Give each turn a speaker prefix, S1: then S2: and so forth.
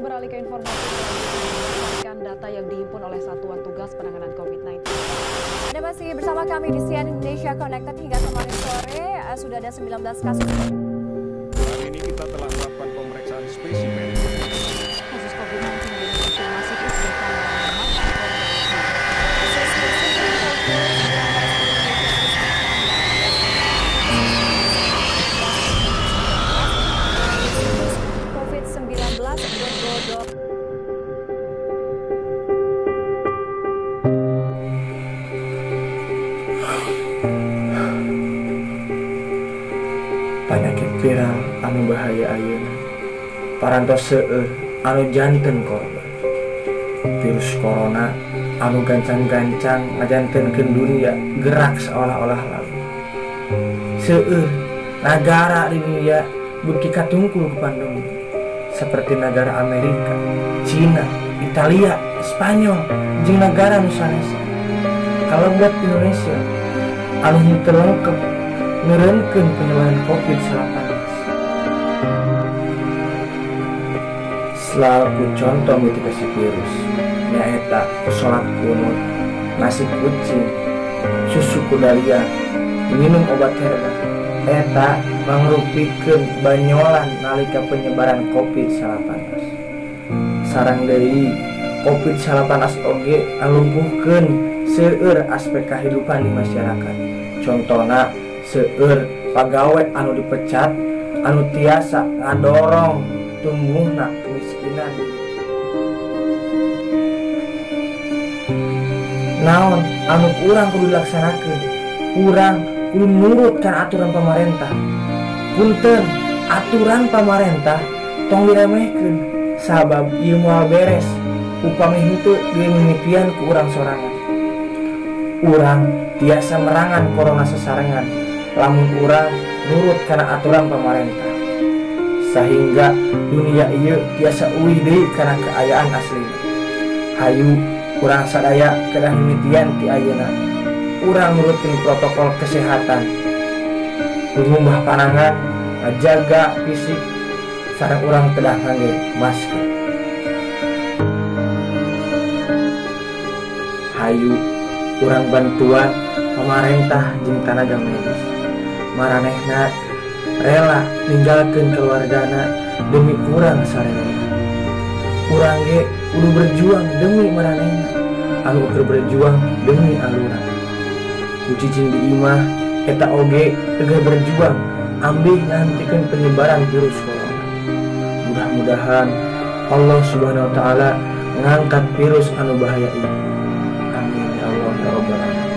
S1: Kita beralih ke informasi berdasarkan data yang dihimpun oleh Satuan Tugas Penanganan COVID-19.
S2: Anda masih bersama kami di CNN Indonesia Connected hingga kemarin sore sudah ada 19 kasus.
S3: Hari ini kita telah melakukan pemeriksaan spesimen.
S1: Kasus COVID-19 di Indonesia masih terus bertambah.
S4: Penyakit viral anu bahaya ayeuna parantos seueur anu janten korban. Virus corona anu gancang-gancang ngajantenkeun dunia gerak seolah-olah lalu. Seueur nagara di dunia beuki katungkul ku pandemi, seperti negara Amerika, Cina, Italia, Spanyol, jeung nagara nu sanesna. Kalebet Indonesia anu henteu lengkep ngeureunkeun penyebaran COVID-19. Selaku contoh mitigasi virus, nyaeta salat kunut, nasi kucing, susu kuda liar, minum obat herbal, eta mangrupikeun banyolan nalika penyebaran COVID-19. Sarang deui COVID-19 oge ngalumpuhkeun seueur aspek kehidupan di masyarakat. Contona seueur pagawe anu dipecat anu tiasa ngadorong tumbuhna kemiskinan. Naon anu kurang kudu dilaksanakeun, kurang kudu nurut kana aturan pamarentah. Punten, aturan pamarentah tong diremehkeun, sabab ieu moal beres upami henteu dimimitian ku urang sorangan. Urang tiasa merangan corona sesarengan lamun urang nurut kana aturan pamarentah, sehingga dunia ieu tiasa uih deui kana keayaan aslina. Hayu urang sadaya kedah mimitian ti ayeuna. Urang nurutkeun protokol kesehatan, ngumbah panangan, ngajaga fisik, sareng urang kedah ngangge masker. Hayu urang bantuan pamarentah jeung tanaga medis. Maranehna rela ninggalkeun keluargana demi urang sareng. Urang ge kudu berjuang demi maranehna anu keur berjuang demi alurang. Ku cicing di imah eta oge keur berjuang ambih ngahentikeun penyebaran virus corona. Mudah-mudahan Allah Subhanahu wa taala ngangkat virus anu bahaya ieu. Amin ya Allah ya Rabbal alamin.